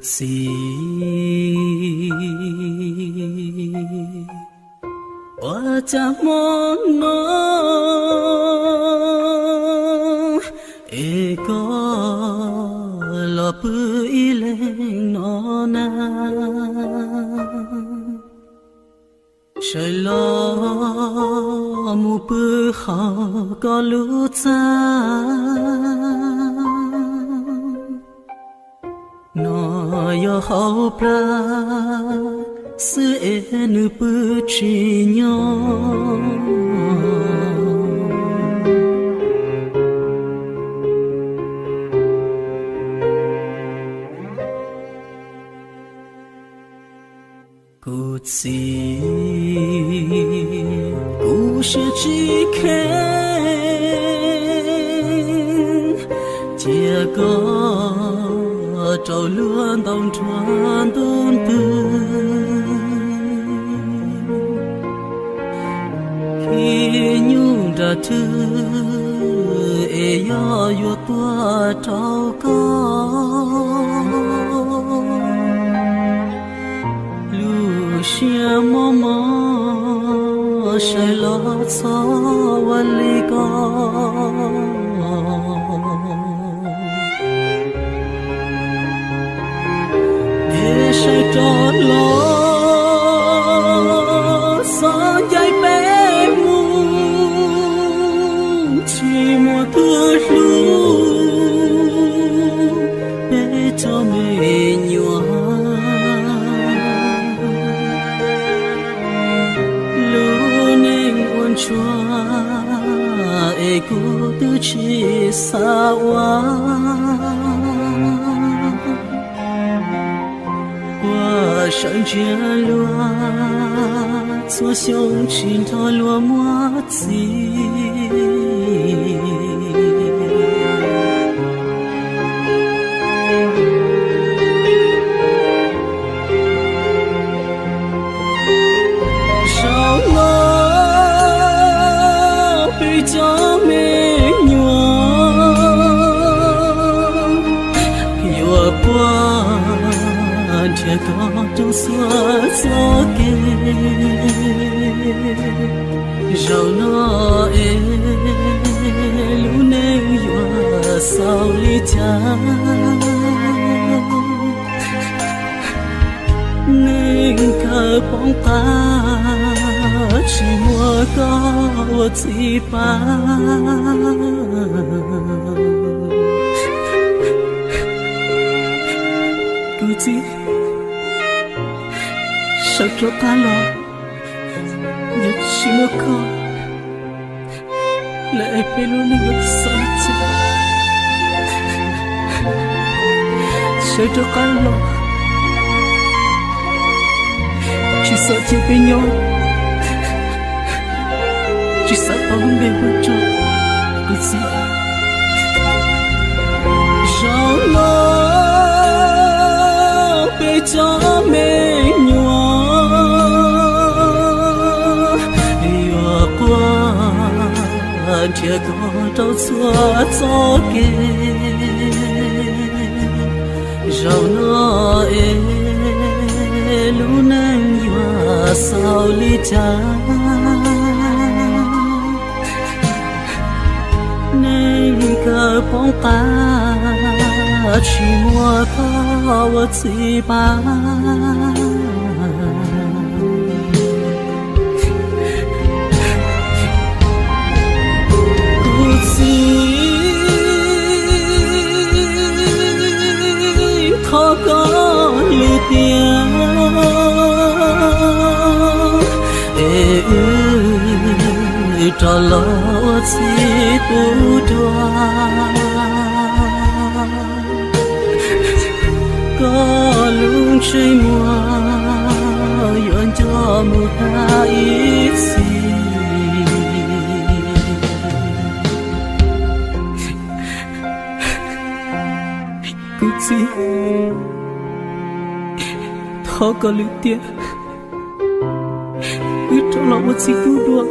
Txiv, ua cas hmo no es koj los pw ib leeg no na? Sawv los mus pw hauv koj lub txaj. No yog hauv plag xwb es nws pw tsis nyob. Kuv txiv, kuv siab tsis kheev, cia koj rau luag ntaus nruab ntuj ntws. Khib nyuj nram rwg es yog yuav tuaj rau koj. Lub siab mob mob, sawv los txhob ua li ko. Es sawv rov los, xov ncaim peb mus, tsis muaj tus hlub peb cov me nyuam. Lub neej ua ntsuag es kuv twb tsis xav ua. Ua sawv ntsia luag txhua xyoo tsis nrog luag muaj txiv. Zaum no peb cov me nyuam yuav quaj nrhiav koj rau txhua txoj kev. Zaum no es lub neej yuav xaus li cas? Neej kawg poob qab, tsis muaj koj ua txiv pab. Kuv txiv, sawv rov qab los, yog tsis muaj koj lawm es peb lub neej yuav xaus li cas? Sawv rov qab los, tsis xav cia peb nyob, tsis xav tau lub npe hu rau kuv txiv. Zaum no peb cov me nyuam yuav quaj nrhiav koj rau txhua txoj kev. Zaum no es lub neej yuav xaus li cas? Neej kawg poob qab, tsis muaj koj ua txiv pab. Kuv txiv, thov koj lwm tiam es wb rov los ua txiv tub dua. Koj lub ntsej muag yuav nco mus tag ib txhis. Kuv txiv, thov koj lwm tiam wb rov los ua txiv tub dua.